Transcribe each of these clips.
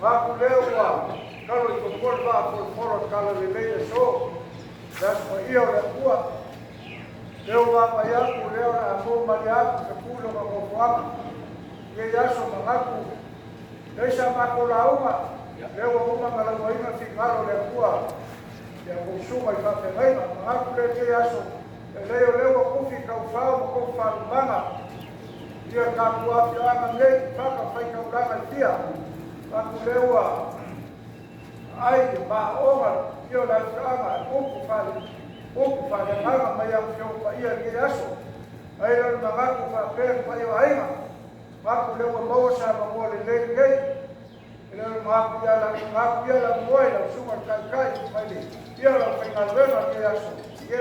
Mapu lea ua talo i tumua le vaa folofolo o le Talalelei i le aso, le Aso Paia o le Atua. Lea ua vaavaai atu lea o le a maua malie atu se pu i lona nofoaga. I lenei aso manatu leai sa matou lauga, lea ua uma ona laugaina finagalo o le Atua i a outou susuga i faafeagaiga. Manatu lea i lenei aso, e leai o lea ua tufi taufao ma tofu faalumaga ia tatou afioaga nei i fatafaitaulaga e fia. Manatu lea ua ai maaoga ia o le afioaga upu faale upu faaleagaga mai a Afioga Paia i lenei aso. Ai lea o le manatu faapea le paia o aiga, manatu lea ua maua se avanoa lelei lenei. E le o le manatu ia la manatu ia la moe lau susuga i le taitai mai le ia lau faigaluega i lenei aso. Ia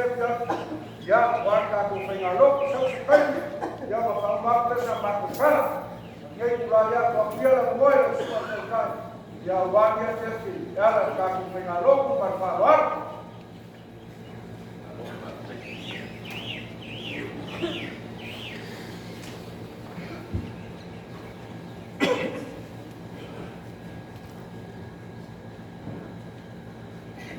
ia ua tatou faigalotu sau se taimi ia ma faauma atu lea sa matou tala. Nei tulai atu atu ia la moe lau susuga i le taitai ia ua ni afiafi e ala i le tatou faigalotu ma le faaaloalo.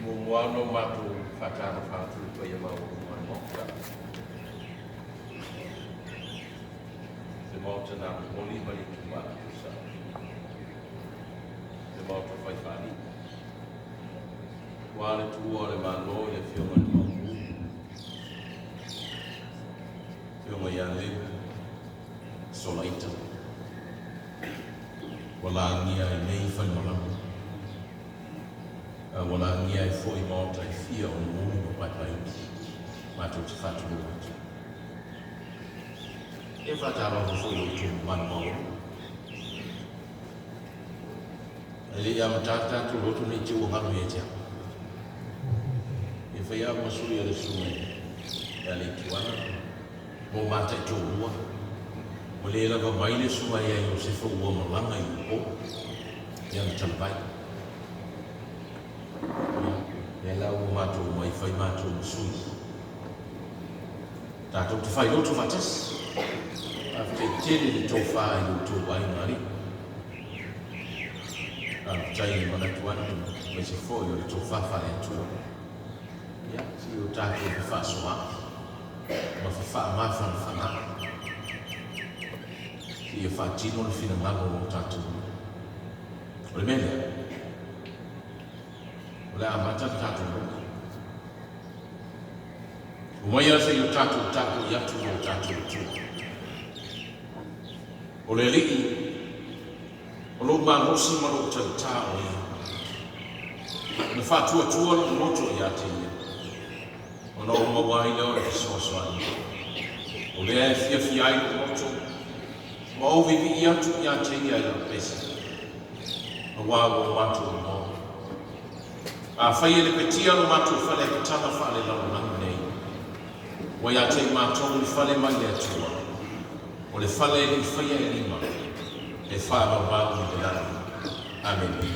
Muamua ona matou faatalofa atu i le paia maualuga o le Maota. Le Maota na momoli ma le itumalo tutusa. Le Maota fai faalii. Ua le tuua o le Malo i le Afioga i le Maopu. Afioga ia Leu Solaita. Ua lagia ai nei Faimalaga. A ua lagia ai foi maota e fia o Numuli ma Paepaeuli. Matou te faatulou atu. E faatalofa foi i lo outou mamalu maualuga. E le i amata le tatou lotu nei te ua galo ia te au. E fai lava ma sui a le susuga ia Leituala mo mataitolua. Ua le lava mai le susuga ia Iosefa ua malaga i Upolu i ana talavai. Ia, lea la ua matou omai fai matou ma sui. Tatou te fai lotu faatasi. Faafetai tele i le tofa i lo outou aiga alii. Faafetai i le manatu atu aemaise foi o le tofa faale-Atua. Ia, se i o tatou fefaasoaai ma fefaamafanafanaai seia faatino le finagalo o lo tatou Alii. O le mea lea, o le a amata le tatou lotu. Omaia se i o tatou tapuai atu i lo tatou Atua. O le Alii, o lou malosi ma lou talitā o Ia. Na faatuatua lou loto ia te Ia, ona ou maua ai lea o le fesoasoani. O lea e fiafia ai lou loto, ma ou vivii atu ia te Ia i lau pese, auā ua o matou igoa. Afai e lepetia lo matou fale apitaga faalelalolagi nei, ua ia te i matou le fale mai le Atua, o le fale e le i faia e lima, e faamaumau i le lagi. Amene.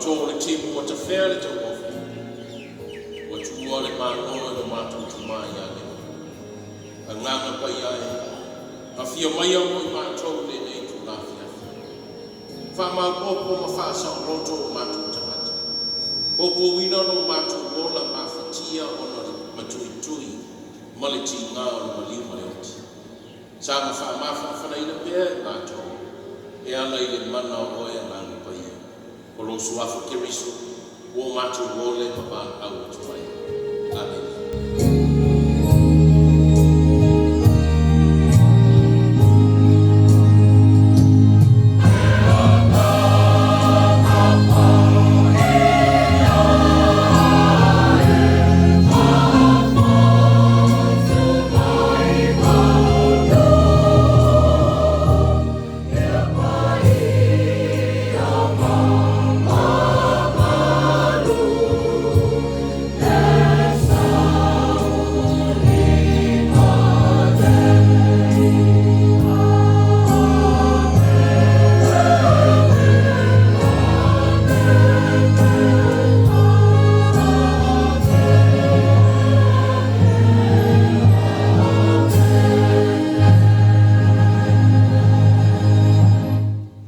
to le timu ua tafea le tauofi, ua tuua le Malo e lo matou Tama ia Levi. Agaga Paia e, afio maia mo i matou i lenei itula afiafi. Faamaopoopo ma faasaoloto o matou tagata. Poupouina lo matou ola mafatia ona o le matuitui ma le tiga o le maliu ma le oti. Saga faamafanafanaina pea e matou e ala i le mana o oe Agaga Paia. O lou Suafa Keriso ua matou ole ma valaau atu ai. Amene.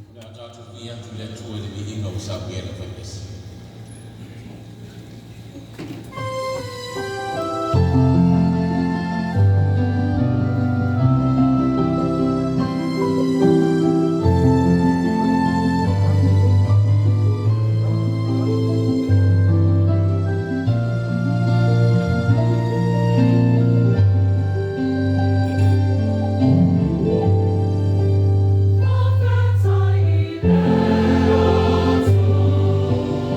O le a tatou viia atu i le Atua i le viiga ua saunia e le Aufaipisinisi. Faafetai i le Atua.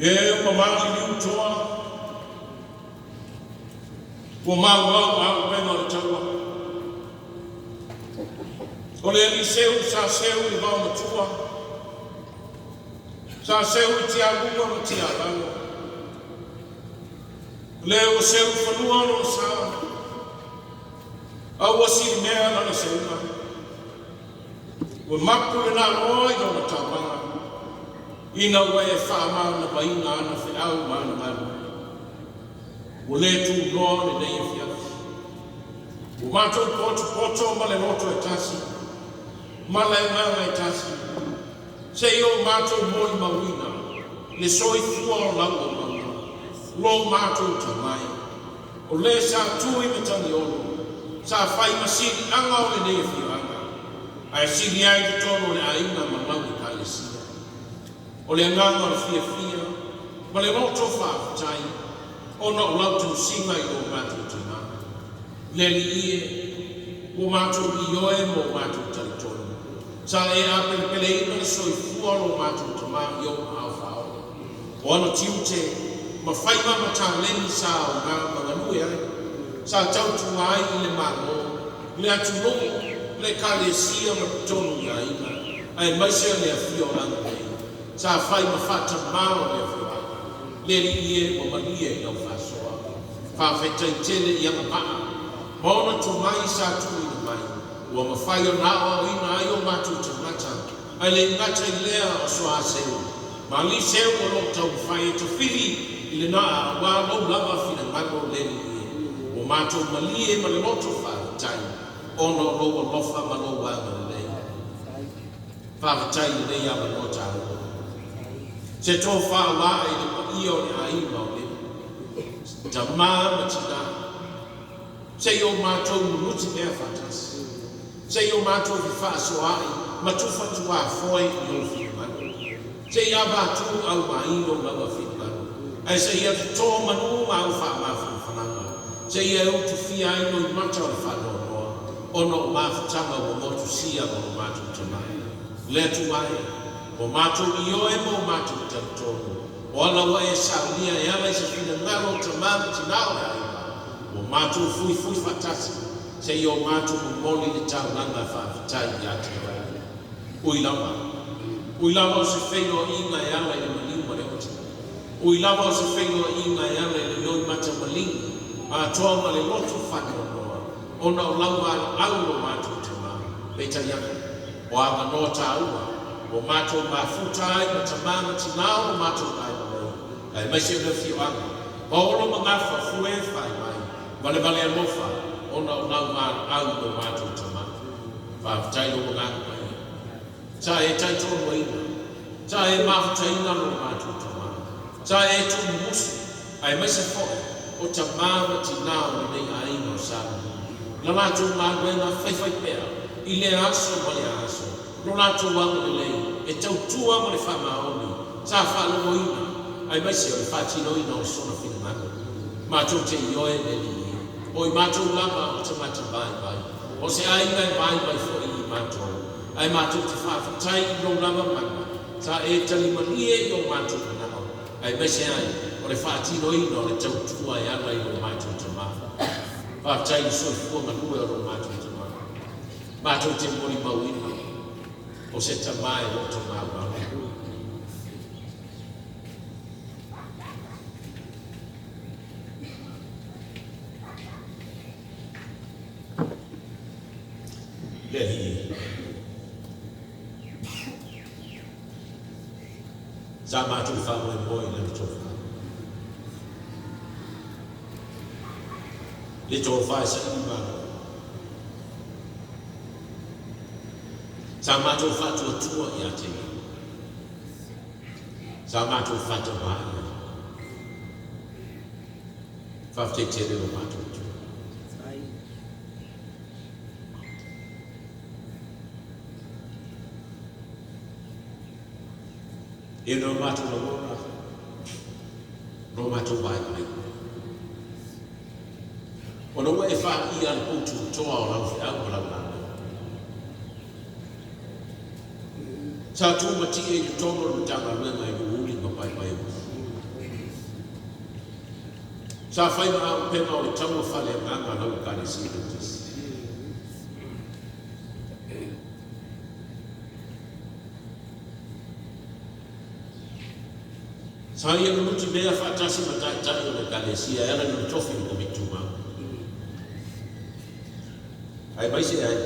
E ua maliliu toa, ua maumau auupega o le taua. O le alii seu sa seu i le vaomatua, sa seu i tialuga ma tialalo. O lea ua seu i fanua lona sa, a ua silimea lana seuga. Ua mapu le naloa i lona taulaga, ina ua e faamanavaina ana feau ma ana galuega. Ua le tunoa lenei afiafi. Ua matou potopoto ma le loto e tasi, ma le agaga e tasi, seia o matou molimauina le soifua o lau auauna, lo matou Tamā, o le sa tu i Matagiolo, sa fai ma siliaga o lenei afioaga, ae sili ai totonu o le aiga ma lau Ekalesia. O le agaga o le fiafia ma le loto faafetai ona o lau tausiga i lo matou tamā. Le Alii e, ua matou ioe ma ua matou talitonu, sa e apelepeleina le soifua o lo matou tamā i ou aao faaola. O ana tiute ma faiva ma taleni sa aoga ma galue ai, sa tautua ai i le Malo, le atunuu, le Ekalesia ma totonu i aiga, aemaise o le afioaga nei, sa fai ma faatamā o le afioaga. Le Alii e, ua malie i lau faasoa. Faafetai tele i agavaa ma ona tomai sa tuuina mai, ua mafai ona aoaoina ai o matou tagata, ae le gata i lea o soa seu ma alii seu o lo o taumafai e tafili i lena aua lou lava finagalo. Le Alii e, ua matou malie ma le loto faafetai ona o lou alofa ma lou agalelei. Faafetai i lenei avanoa taua. Se tofa ua ae i le paia o le aiga o le tamā ma tinā, seia o matou luluti pea faatasi, seia o matou fefaasoaai ma tufatuafoe i lou finagalo, seia avatu aumai lou lava finagalo, ae seia totō manu ma au faamafanafanaga, seia e utufia ai loimata o le faanoanoa ona o mafutaga ua motusia ma lo matou tamā. Le Atua e, ua matou ioe ma ua matou talitonu, o ala ua e saunia e ala i se finagalo o tamā ma tinā o le aiga, ua matou fuifui faatasi, seia o matou momoli le taulaga faafetai ia te oe. Ui lava, ui lava o se feiloaiga e ala i le maliu ma le oti, ui lava o se feiloaiga e ala i le loimata maligi atoa ma le loto faanoanoa ona o lau valaau lo matou tamā, peitai ane, o avanoa taua ua matou mafuta ai ma tamā ma tinā o lo matou aiga nei, aemaise o le afioaga, paolo ma gafa fue fai mai, valevale alofa ona o lau valaau lo matou tamā. Faafetai lou Agaga Paia. Sa e taitoaluaina, sa e mafutaina lo matou tamā, sa e tuumumusu, aemaise foi o tamā ma tinā o lenei aiga o Samoa, la latou galuega faifaipea i lea aso ma lea aso, lo latou agalelei e tautua ma le faamaoni sa faalogoina, aemaise o le faatinoina o sona finagalo. Matou te ioe, le Alii e, o i matou lava o tagata vaivai, o se aiga e vaivai foi i matou, ae matou te faafetai i lou lava mana sa e talimalie i o matou manao, aemaise ai o le faatinoina o le tautua e ala i lo matou tamā. Faafetai i le soifua galue o lo matou tamā. Matou te molimauina o se tamā e loto maualalo. Le Alii e, sa matou faamoemoe i lana tofa. Le tofa e saili malo. Sa matou faatuatua ia te ia. Sa matou faatamā i ai. Faafetai tele lo matou Atua. E no matou lagona, lo matou vaivai. Ona ua e faia le poututoa o lau feau ma lau galuega. Sa tumatie i totonu o le Matagaluega i Nuuuli ma Paepaeulufu. Sa fai ma aupega o le taua faaleagaga a lau Ekalesia taitasi. Sa ia nutimea faatasi ma taitai o le Ekalesia e ala i lona tofi i le Komiti Tumau. Aemaise ai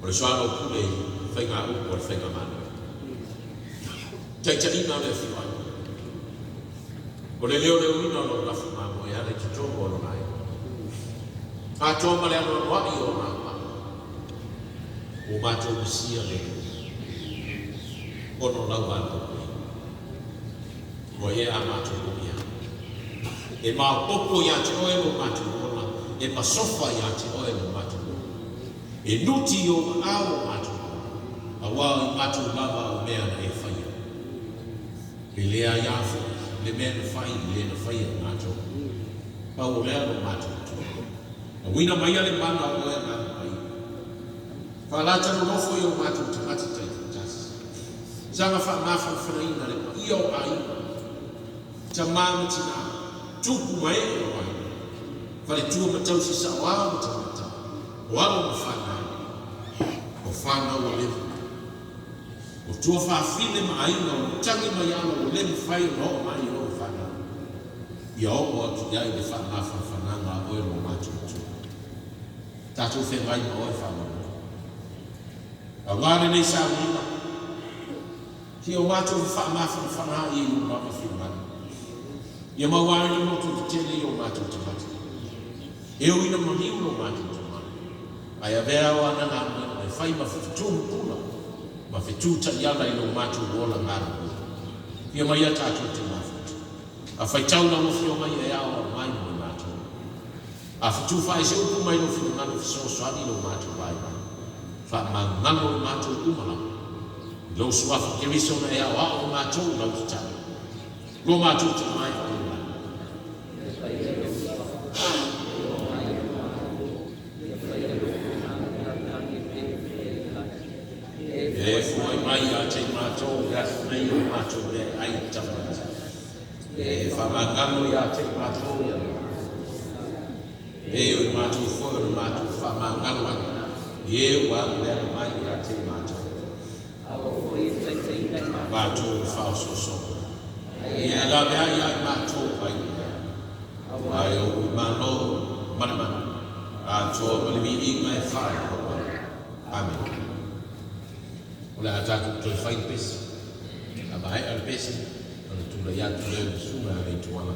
o le soalaupule i faigaupu a le Faigamalo. Taitaiga o le afioaga. O le leoleoina o lau lafu mamoe e ala i totonu o lona aiga. Atoa ma le anoanoai o ona auala. Ua matou misia le ona o lau valaauina. Ua e a matou molia. E maopoopo ia te oe lo matou ola, e masofa ia te oe lo matou ola. E nuti i ou aao o matou ola, auā o i matou lava o mea na e faia. E le aiā foi le mea na fai i le na faia e matou. Pau o lea lo matou Atua. Auina maia le mana o oe Agaga Paia. Faalata nonofo i o matou tagata taitoatasi. Saga faamafanafanaina le paia o aiga, tama ma tina, tupu ma ee o aiga, faletua ma tausi saoao ma tamaitai, o alo ma fanau, o fanau ua leva, o tuafafine ma aiga o lo o tagi mai alo ua le mafai ona oo mai i oo fanau, ia oo atu i ai le faamafanafanaga a oe lo matou Atua. Tatou feagai ma oe faamolemole. Aua lenei sauniga, ia o matou faamafanafana ai i ou lava finagalo. Ia maua ai le loto tetele i o matou tagata. E ui ina maliu lo matou tomai, ae avea o ana galuega e fai ma fetu pupula ma fetu taiala i lo matou ola galulue. Ia mai ia tatou te mafuta. A faitau lau Afioga ia e aoao mai mo i matou. A fetu faaese upu mai lou finagalo e fesoasoani i lo matou vaivai. Faamagalo i matou uma lava. I lou Suafa Keriso na e aoao i matou i lau tatalo. Lo matou Tama e o i lagi. E foai mai ia te i matou i le aso nei o matou mea e ai i tamaiti. E faamagalo ia te i matou ia E o i matou foi o le matou faamagalo ai i e ua aluleaga mai ia te i matou. Matou faaosoosoga. Ia e laveai ia i matou mai le leaga. Ae o i malo ma le mana, atoa ma le viiga e faailoa ai. Amene. O le a tatou toe fai le pese. A maea le pese, ona tulai atu lea o le susuga ia Leituala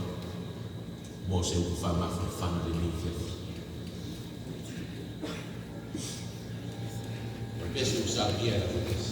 mo se upu faamafanafana lenei afiafi. O le pese ua saunia e lau pese.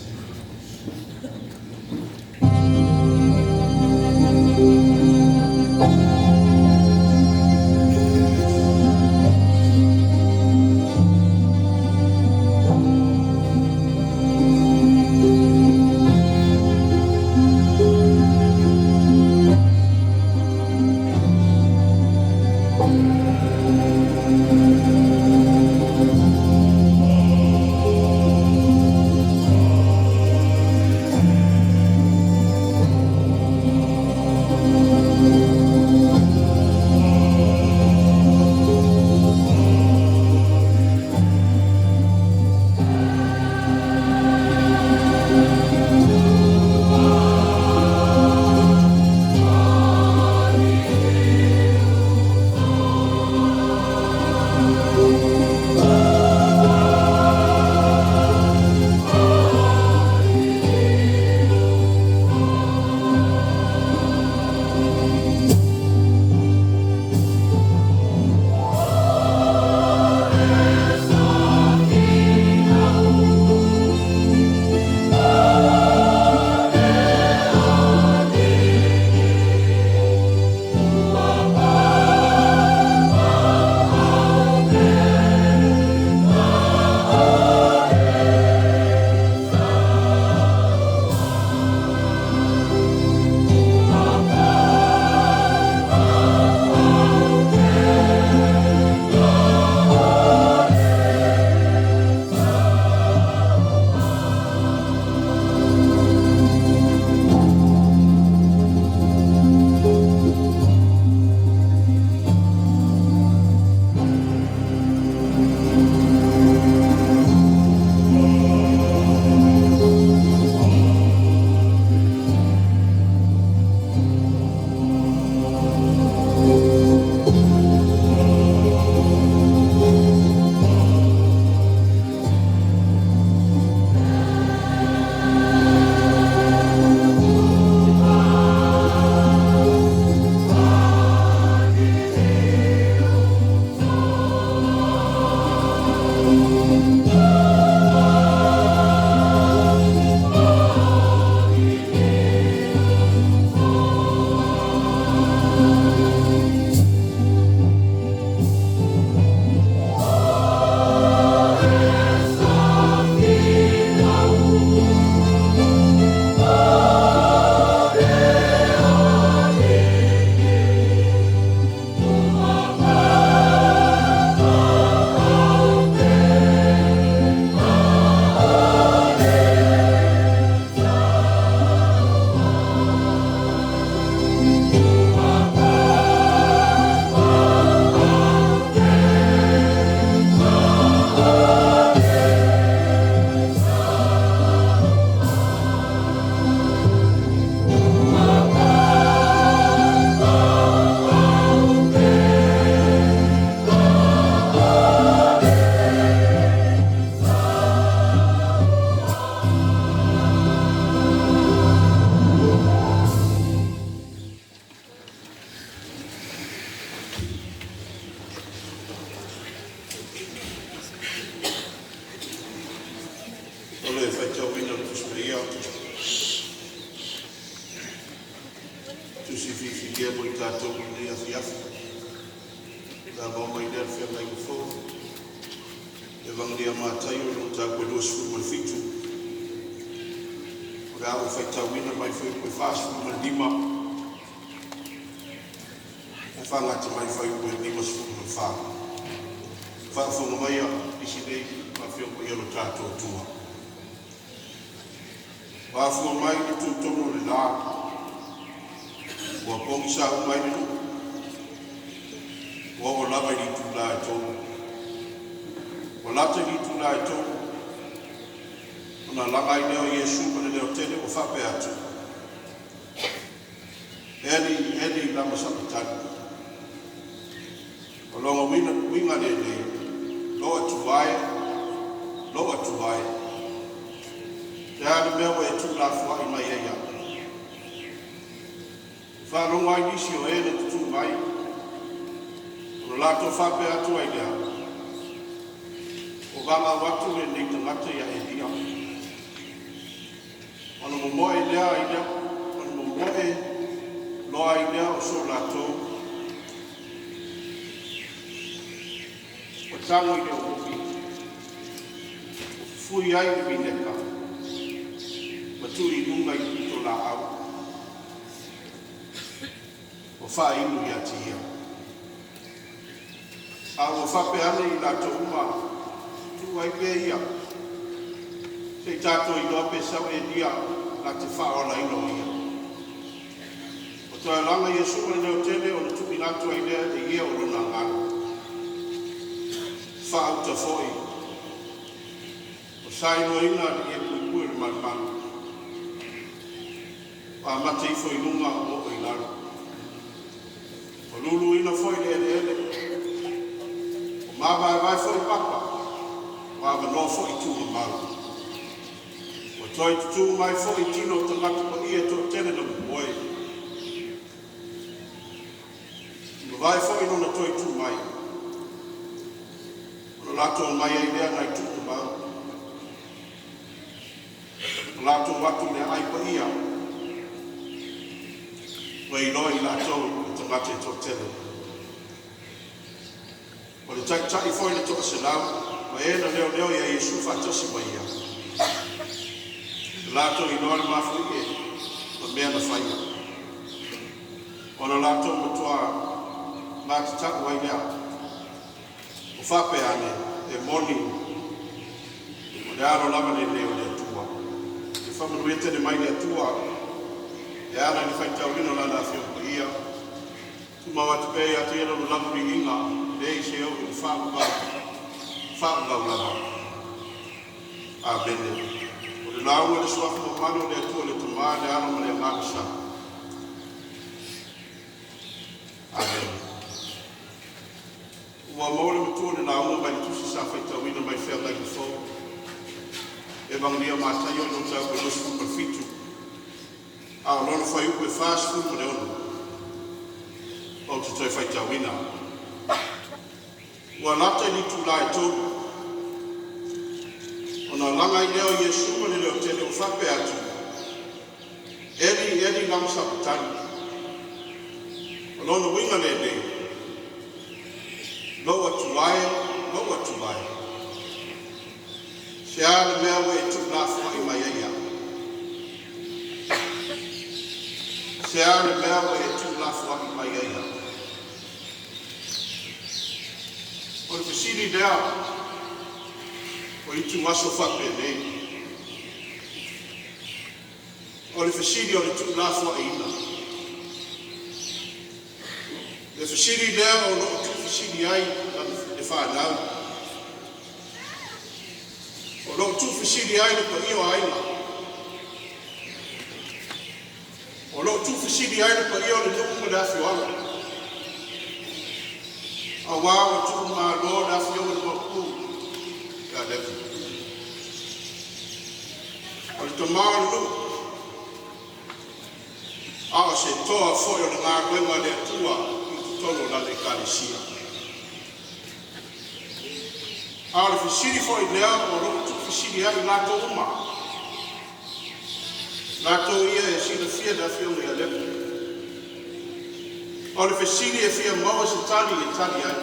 i tatou i lenei afiafi. Le a maua mai lea le feagaiga fou. Evagelia a Mataio i le mataupu e 27. O le a ou faitauina mai fuaiupu e 45 e faagata mai le fuaiupu e 54. Faafofoga maia nisi nei ma Afioga Paia o lo tatou Atua. Ua afua mai le tutonu o le la, ua pogisa uma ai le nuu, ua oo lava i le itula e 3. Ua lata i le itula e 3, ona laga ai lea o Iesu ma le leotele ua faapea atu, Eli, Eli, lama sabachthani. O lona uiga lenei, Lou Atua e, lou Atua e, le a le mea ua e tuulafoai mai ai au? Faalogo ai nisi o e na tutū mai, ona latou faapea atu ai lea, ua valaau atu lenei tagata ia Elia. Ona momoe loa ai lea o so latou ua tago i le ohofi, ua fufui ai i le vineka, ma tuu i luga i le pitolaau, ua faainu ia te ia. A ua faapea ane i latou uma, tuu ai pea ia, se i tatou iloa pe sau Elia na te faaolaina o ia. O toe laga Iesu ma le leotele ona tuuina atu ai lea e ia o lona agaga. Faauta foi, o sainoina le ie puipui o le malumalu. O amata ifo i luga o oo i lalo. O luluina foi le eleele. O mavaevae foi papa. O avanoa foi tuugamau. Ua toe tutū mai foi tino o tagata paia e toatele na momoe. Mavae foi lona toe tu mai. Ona latou omai ai lea nai tuugamau. O latou atu le aai paia. Ua iloa i latou e tagata e toatele. O le taitai foi le 100, ma e na leoleo ia Iesu faatasi ma ia. Na latou iloa le mafuie ma mea na faia. Ona latou matua matatau ai lea. O faapea ane, e moni, o le alo lava lenei o le Atua. E faamanuia tele mai le Atua, e ala i le faitauina o lana afioga paia. Tumau atu pea ia te ia lona lava viiga, leai se oo i le faavavau, faavavau lava. Amene. O le lauga le suafa mamalu o le Atua le Tamā, le Alo ma le Agaga Sa. Amene. Ua maua le matua le lauga mai le tusi sa faitauina mai Feagaiga Fou. Evagelia Mataio i le mataupu e 27. A o lona fuaiupu e 46. Ou te toe faitauina. Ua lata i le itula e 3. Ona laga ai lea o Iesu ma le leotele ua faapea atu, Eli, Eli, lama sabachthani. O lona uiga lenei, Lou Atua e, lou Atua e. Se a le mea ua e tuulafoai mai ai au. Se a le mea ua e tuulafoai mai ai au. O le fesili lea o ituaso faapenei. O le fesili o le tuulafoaiina. Le fesili lea o loo tuufesili ai le fanau. O loo tuufesili ai le paia o aiga. O loo tuufesili ai le paia o le nuu ma le afioaga. Auā ua tuumalo le afioga le Maopu ia Levi. O le tamā o le nuu. A o se toa foi o le galuega a le Atua i totonu o lana ekalesia. A o le fesili foi lea o loo tuufesili ai latou uma. Latou ia e silafia le afioga ia Levi. O le fesili e fia maua se tali e tali ai.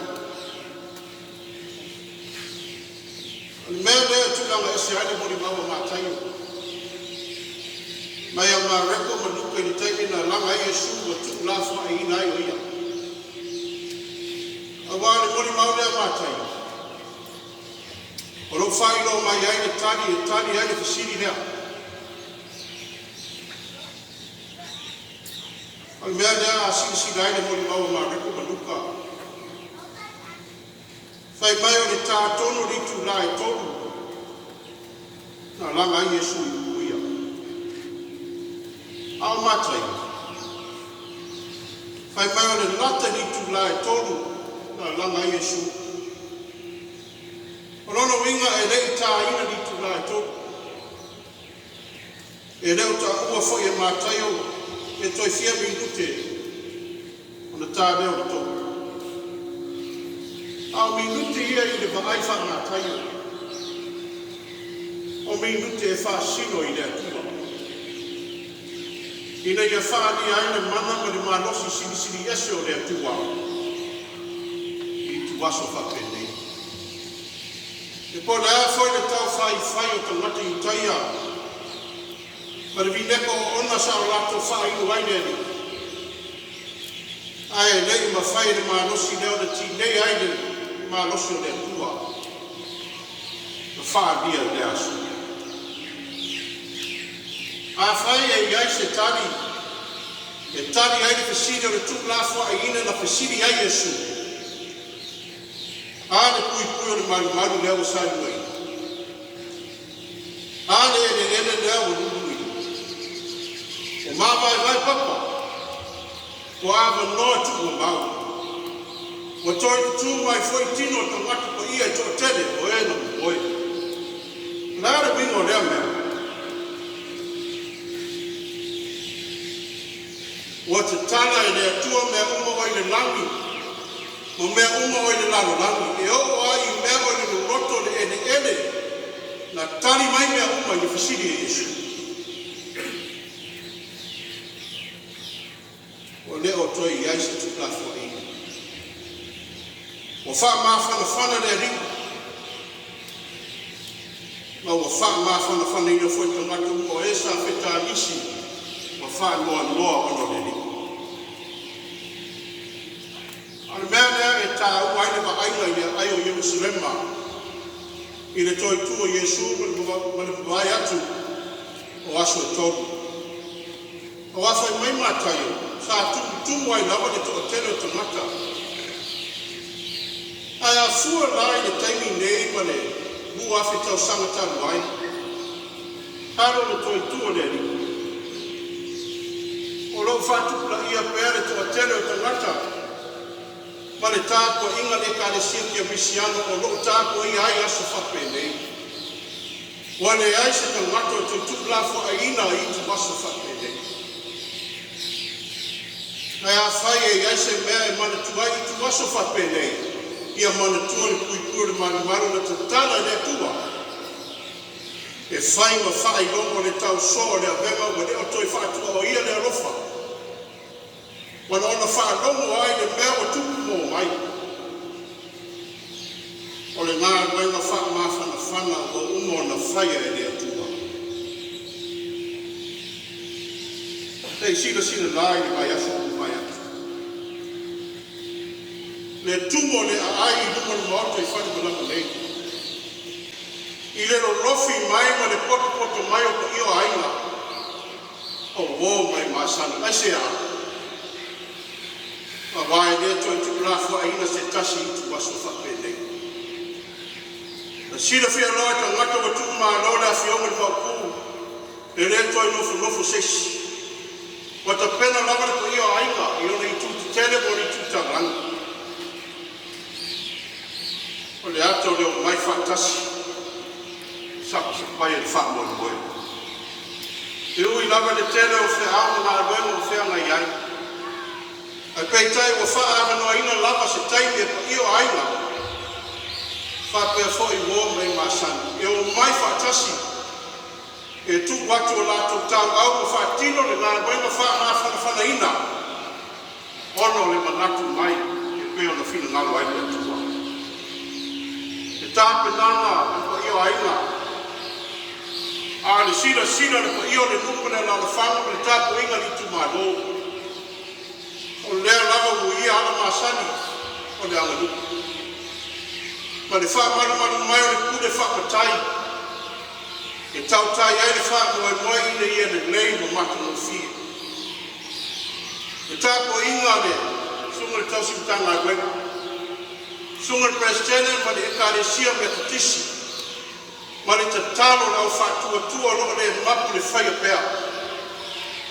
O le mea lea e tulaga ese ai le molimau a Mataio mai ia Mareko ma Luka i le taimi na laga ai Iesu ua tuulafoaiina ai o ia. Auā o le molimau lea a Mataio, o lo o faailoa mai ai le tali e tali ai le fesili lea. O le mea lea a silasila ai i le molimau a Mareko ma Luka, fai mai o le ta tonu o le itula e 3 na laga ai Iesu i puia. A o Mataio, fai mai o le lata i le itula e 3 na laga ai Iesu. O lona uiga e le i taina le itula e 3. E le o taua foi e Mataio pe toe fia minute ona ta lea o le 3. A o minute ia i le vaai faa-Mataio, o minute e faasino i le Atua ina ia faaalia ai le mana ma le malosi silisili ese o le Atua i ituaso faapenei. E po o le a foi le taufaifai o tagata Iutaia ma le vineko oona sa o latou faainu ai le Alii, ae le i mafai e le malosi lea ona tineia ai le malosi o le Atua na faaalia i lea aso. Afai e i ai se tali e tali ai le fesili o le tuulafoaiina na fesili ai Iesu, a le puipui o le malumalu lea ua saluaina, a le eleele lea ua luluina, ua mavaevae papa, ua avanoa tuumamao, ua toe tutū mai foi tino o tagata paia e toatele o e na momoe. O le a le uiga o lea mea? Ua tatala e le Atua mea uma o i le lagi ma mea uma o i le lalolagi, e oo lava i mea o i le loloto o le eleele, na tali mai mea uma i le fesili a Iesu. Ua le o toe i ai se tuulafoaiina. Ua faamafanafana le Alii ma ua faamafanafanaina foi tagata uma o e sa fetalisi ma faanoanoa ona o le Alii. A o le mea lea e taua ai le vaaiga i le aai o Ierusalema i le toe tu o Iesu ma le vavae atu o aso e 3. Aua fai mai Mataio, sa tumutumu ai lava le toatele o tagata. Ae a fua la i le taimi nei ma le 2000 tausaga talu ai, talu ona toe tu o le Alii, o lo o faatupulaia pea le toatele o tagata ma le tapuaiga a le Ekalesia Kerisiano o lo o tapuaia ai aso faapenei. Ua leai se tagata o toe tuulafoaiina i ituaso faapenei. Ae afai e i ai se mea e manatua ai ituaso faapenei, ia manatua le puipui o le malumalu na tatala e le Atua e fai ma faailoga o le tausoa o le avega ua le o toe faatuaoia le alofa, ona faalogo ai le mea ua tupu mo mai. O le galuega faamafanafana ua uma ona faia e le Atua. Se i silasila la i le vaiaso ua mavae atu. Le tumu o le aai i luma o le Maota i Falemalama nei, i le lolofi mai ma le potopoto mai o paia o aiga, o uo ma e masani. Aisea? Aua e le toe tuulafoaiina se tasi i ituaso faapenei. Na silafia loa e tagata ua tuumalo le Afioga i le Maopu, e le toe nofonofo se isi. Ua tapena lava le paia o aiga i ona itu tetele ma ona itu taulagi. O le ata o le omai faatasi, sapasapaia le faamoemoe. E ui lava i le tele o feau ma galuega o feagai ai, ae peitai ua faaavanoaina lava se taimi e paia o aiga faapea foi uo ma e masani e omai faatasi e tuu atu o latou tauau ma faatino le galuega faamafanafanaina Ona o le manatu mai e pei ona finagalo ai le Atua. Le tapenaga a le paia o aiga, a o le silasila a le paia o le nuu ma le alaalafaga ma le tapuaiga a le itumalo, o lea lava ua uia ala masani o le aganuu ma le faamalumalu mai o le pule faamatai e tautai ai le faamoemoe ina ia lelei ma matagofie. Le tapuaiga a le Susuga i le Tausi Matagaluega, Susuga i le Peresetene ma le Ekalesia Metotisi ma le tatalo a le au faatuatua o lo o le mapu le faia pea.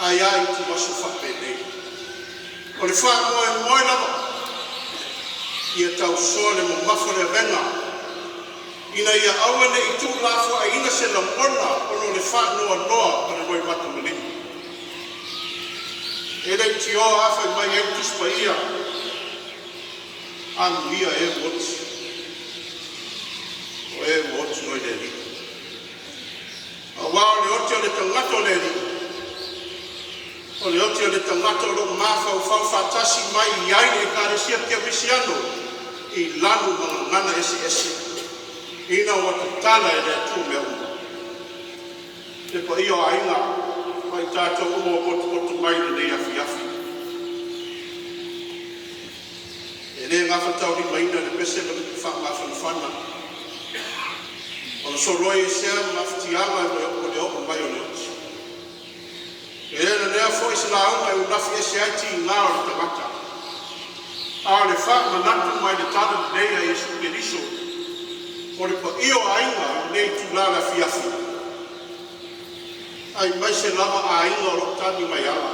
Ae a ituaso faapenei? O le faamoemoe lava ia tausoa le mamafa o le avega ina ia aua ne i tuulafoaiina se lagona ona o le faanoanoa ma le roimata ma lima. E leitioa lava fai mai ai le Tusi Paia, amuia e ua oti, o e ua oti oe i le Alii. Aua o le oti o le tagata o le Alii, o le oti o le tagata o lo o mafaufau faatasi mai i ai le Ekalesia Kerisiano i lanu ma gagana eseese ina ua tatala e le Atua mea uma. Le paia o aiga ma i tatou uma ua potopoto mai i lenei afiafi, e le gafataulimaina le pese ma le upu faamafanafana ona soloiesea ma mafatiaga o le oo mai o le oti. E le nanea foi se lauga e unafi ese ai tiga o le tagata, a o le faamanatu mai le talalelei a Iesu Keriso o le paia o aiga i lenei itula afiafi, aemaise lava aiga o lo o tagi mai ala.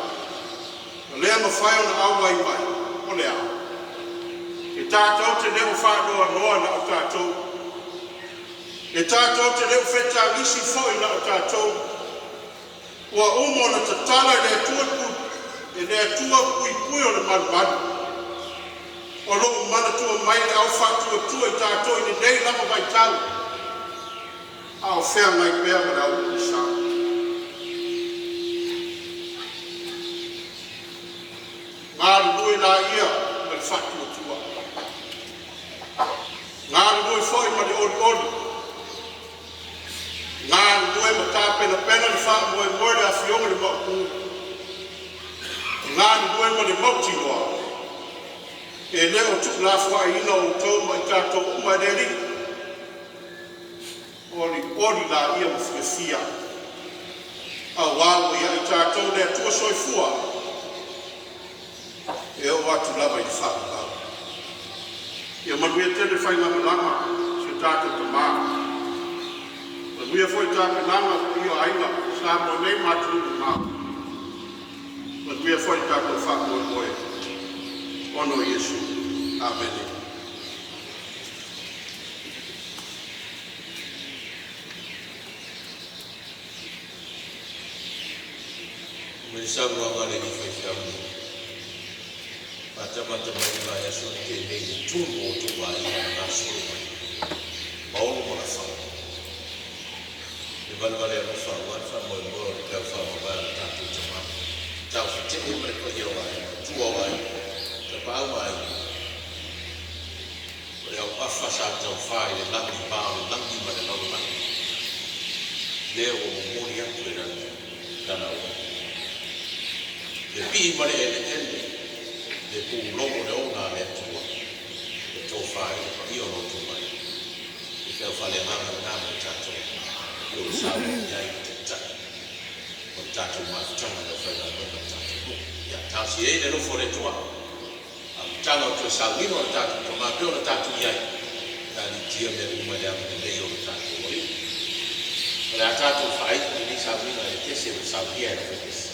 O lea mafai ona auai mai, o le a? E tatou te le o faanoanoa na o tatou, e tatou te le o fetagisi foi na o tatou, ua uma ona tatala e le Atua e le Atua puipui o le malumalu. O lo o manatua mai e le au faatuatua i tatou i lenei lava vaitau, a o feagai pea ma le au pogisa. Galulue laia ma le faatuatua, galulue foi ma le olioli, galulue ma tapenapena le faamoemoe o le afioga i le Maopu, galulue ma le mautinoa e le o tuulafoaiina outou ma i tatou uma e le Alii. Olioli laia ma fiafia, aua ua ia i tatou le Atua Soifua e oo atu lava i le faavavau. Ia manuia tele le faigamalaga a si o tatou tama, manuia foi tapenaga a le paia o aiga i Samoa nei ma atunuu e mamao. Manuia foi le tatou faamoemoe ona o Iesu. Amene. Mai le saunoaga a le alii faifeau na faatamata mai le vaiaso na tea nei i le tumu o outou aiga na gasolo mai ma Olo ma Lafau, le valevale alofa aua le faamoemoe o le tau faamavae o le tatou tama taufetee ma le paia o aiga, matua o aiga, tapaau ma aiga. O le auafa sa taufa i le lagi, va o le lagi ma le lalolagi, lea ua momoli atu e lana lana auauna le pii ma le eleele, le pulogo o le ola a le Atua e tofa ai le paia o lo outou aiga. Le feau faaleagaga lena mo i tatou o lo o saunoa i ai le Taitai o le tatou mafutaga i le aufaigaluega a le tatou nuu. Ia talosia ai le alofa o le Atua. Amataga o toe sauniga o le tatou tama pei ona tatou i ai, talitia mea uma i le agalelei o lo tatou Alii. O le a tatou faaiu lenei sauniga i le pese ua saunia e le aufaipese.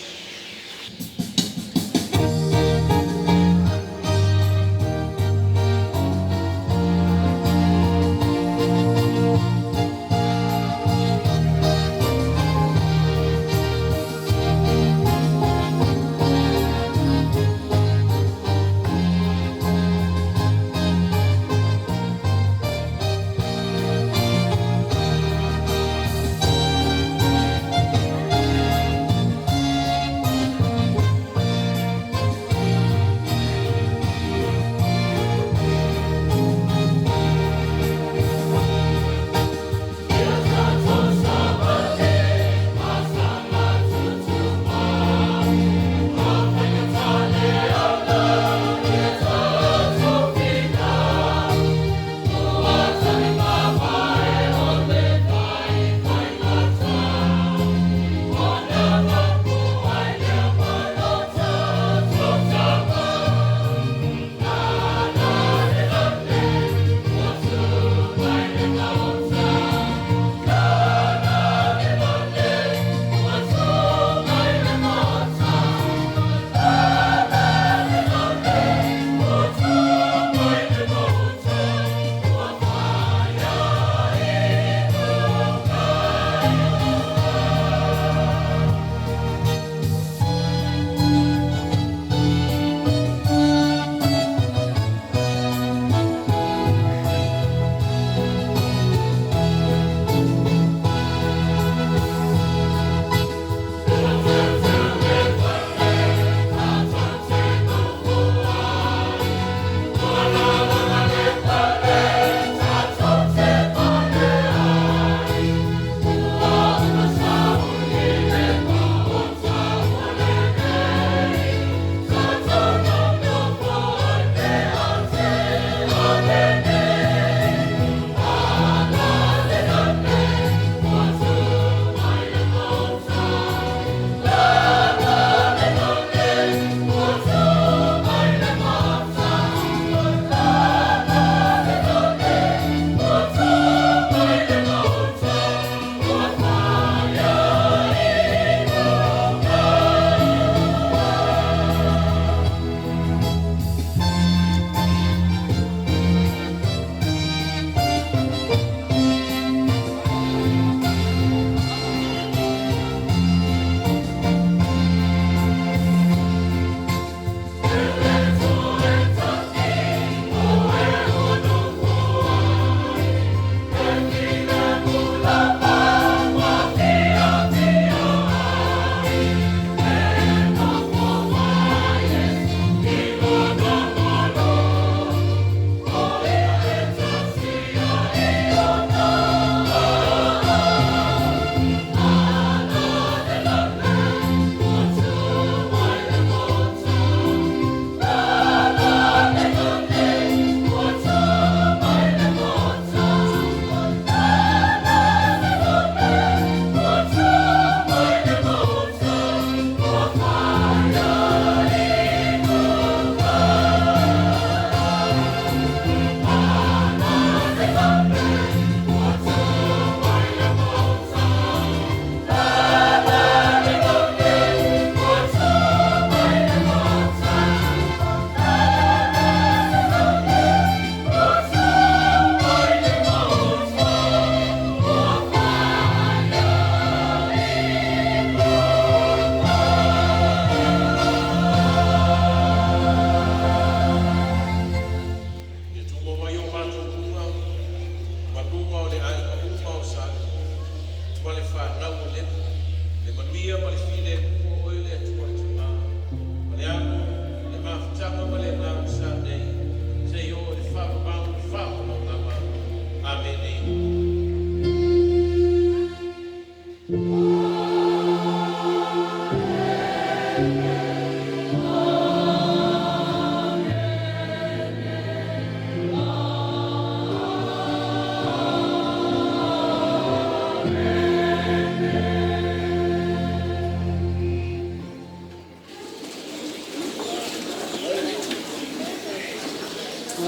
Ia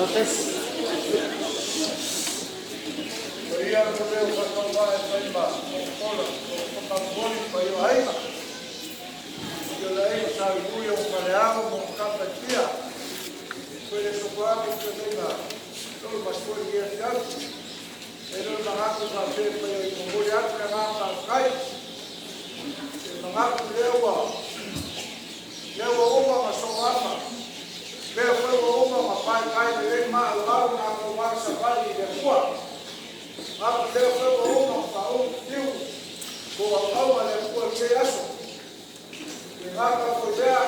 le leo whakawa e whai ma mokola, o whakamori pa i aiga. Ia le aiga sa i ui o whaleago mo kapa tia. Koe le soko aku te lenga, tolu masfori ia te atu. E lolo mangaku wha te pa i momori atu ka ngā kai. Te mangaku lewa, lewa uma ma so apa. Lea foi ua uma ma pai kai le lei maa lau nā kau mara sa vai i le kua. Aku lea foi ua uma ma u tiu ko au au le kua ke aso. Le ngaka foi lea,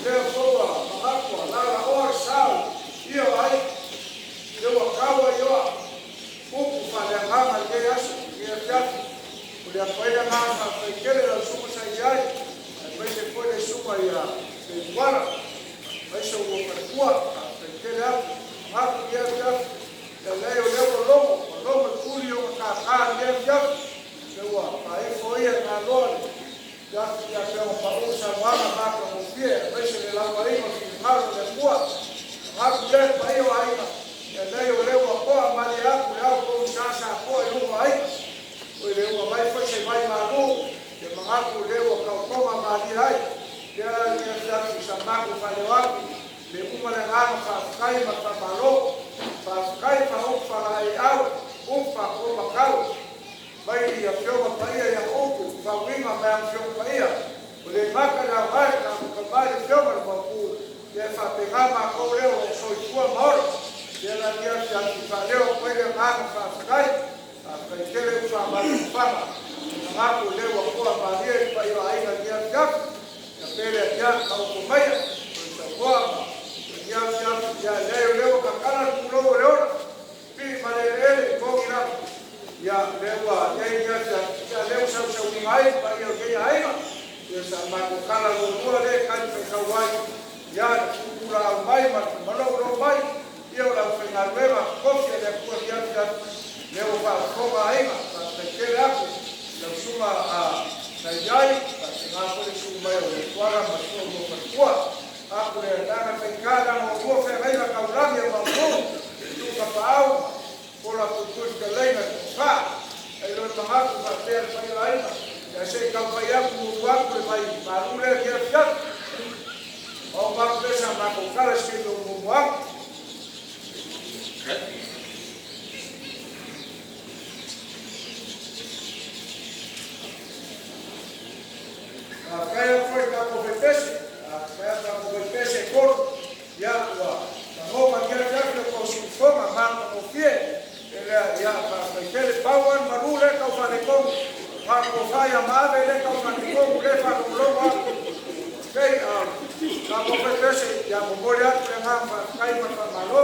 lea foi ua mangaku la la oa sau ia ai. Le ua kaua ioa upu fa le nganga le aso ia fiafi. O le apai le nganga fa kele la suma sa iai. Ai mai se foi le suma ia te tuara. Mai se ua patua, fa kele atu. Ngaku ia fiafi. Le lei o leo logo, o logo tuli o ka ka ia fiafi. Le ua pa e foi ia ka loa le. Fiafi ia peo pa u sa wanga maka mo fie. Mai se le lau ai ma fi ngaro le kua. Ngaku le pa i o aiga. Le lei o leo koa mali aku le au ko sa sa koa i lunga ai. O le ua mai foi se mai malu. Le mangaku le ua kaukonga mali ai. Le ala le fiafi sa maku whale waku. Le uma le nganga whawhakai ma whamalo. Whawhakai wha upa la ai au. Upa ko makau. Mai ia fioga paia ia upu. Whawinga mai ang fioga paia. O le maka le au hai ka mukamai fioga le mapu. Le whapenga ma kou leo o soifua maora. Le la nia fiafi whaleo koe le nganga whawhakai. Whawhakai tele uwha mali whanga. Ngaku le ua koa malia i pa iwa aiga nia fiafi. Ia pele tia ka uko maia. O sa koa ma. Nia fiafi ia leo leo ka kana kulo leona. Pi malele kongi la. Ia leua ia nia fiafi. Ia leo sau sau ngai pa ia ke ia aiga. Ia sa mako kala lua le kani pe kauai. Ia kukura au mai ma malo lo mai. Ia o la whaingarueva kofi le kua nia fiafi. Leo wha konga aiga. Pa te aku. Lau suma a sa iai. Pa te ngā kore suma mai o le tuara ma sua mo patua. Aku le tanga whaikana mo mua whaingaila kaurangi a mamu. Tu ka paau. Kola putui ka leina ka. Ai loi mangaku wha pea whai aiga. Ia se kau whai aku muru aku le mai maru lea kia fiafi. O maku lesa mako kala se no mumu aku. Kaya foi ka ko fepese, kaya ka ko fepese koro, ia ua, ka ngoma kia fiafi o kau siufonga maka mo fie, e lea ia ka kaikele pauan maru le kau whanekongu, ka ko whaia maave le kau whanekongu le whakulongo aku. Kei, ka ko fepese, ia momori atu le ngā kai ma whamalo,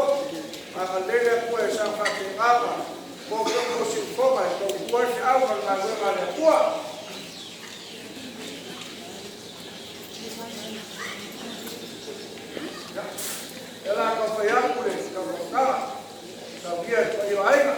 a lele kua e sa whakengama, ko kau siufonga e kau kuasi au ma ngā wenga le kua. Ela ka whai aku le ka wakala, ka wia i whai o aiga.